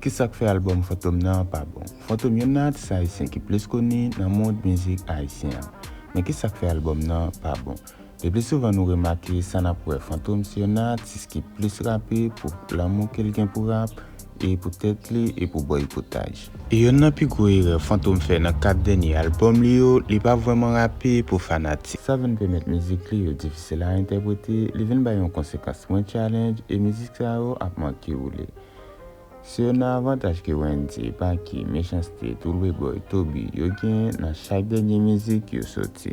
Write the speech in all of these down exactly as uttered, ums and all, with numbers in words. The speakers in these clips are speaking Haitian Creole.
Kisa k fè albòm Fantom nan pa bon? Fantom youn nan atis ayisyen ki plis koni nan mond mizik ayisyen an. Men kisa k fè albòm nan pa bon? Le pli souvan nou remake sa n ap wè Fantom se youn nan atis ki plis rape pou lanmou ke l gen pou rap, e pou tèt li, e pou bòy potaj. E youn nan pi gwo erè Fantom fè nan kat dènye albòm li yo, li pa vrèman rape pou fanatik. Sa vin pèmèt mizik li yo difisil a entèprete, li vin bay yon konsekans mwen challenge, e mizik sa yo ap manke woule. Se youn nan avantaj ke Wendyy, Baky, Mechanste, Toolboy, Toby yo gen nan chak dènye mizik yo soti.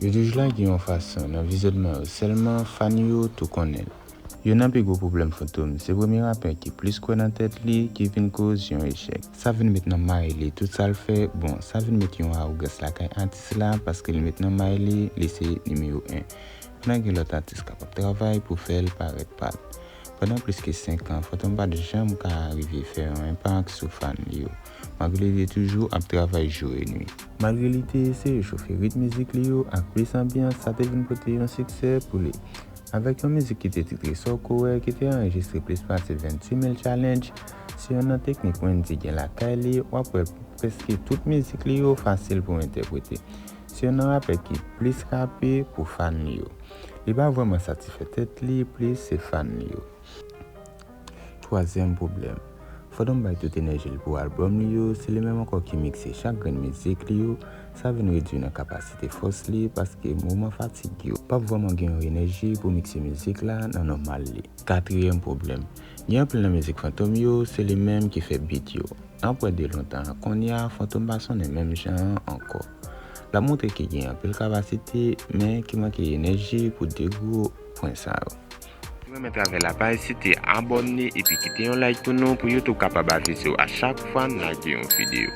Yo toujou lage yon fason nan vizyonman yo sèlman fan yo tou konnen l. Youn nan pi gwo pwoblèm Fantom, se premye rapè ki plis kwè nan tèt li ki vin koz yon echèk. Sa vin met nan may li tout sa l fè, bon, sa vin met yon awogans lakay atis la paske l met nan may li, li se nimewo en. Pandan gen lòt atis k ap ap travay pou fè l parèt pa l. Pandan plis ke senk an, Fantom pa t janm ka rive fè yon enpak sou fan li yo, malgre li te toujou ap travay jou e nwi. Malgre li te eseye chofe ritm mizik li yo ak plis anbyans, sa te vin pote yon siksè pou li. Avèk yon mizik ki te titre Sa w ko wè, ki te anrejistre plis pase venntuit mil challenge, se youn nan teknik Wendyy gen lakay li, w ap wè prèske tout mizik li yo fasil pou entèprete. Se youn nan rapè ki plis rape pou fan li yo. Li pa vrèman satisfè tèt li, plis se fan li yo. Twazyèm pwoblèm. Fantom bay tout enèji l pou albòm li yo, se li menm ankò ki mikse chak grenn mizik li yo, sa vin redui nan kapasite fòs li paske moman fatig yo p ap vrèman gen yon enèji pou mikse mizik la nan nòmal li. Katriyèm pwoblèm. Gen anpil nan mizik Fantom yo, se li menm ki fè beat yo. N ap wè de lontan a kounye a, Fantom pa sonnen menm jan an ankò. L ap montre ke gen anpil kapasite, men ki manke enèji pou de gwo pwen sa yo. Si w renmen travay la, pa ezite abòne epi kite yon like pou nou pou YouTube kapab avize w a chak fwa n lage yon videyo.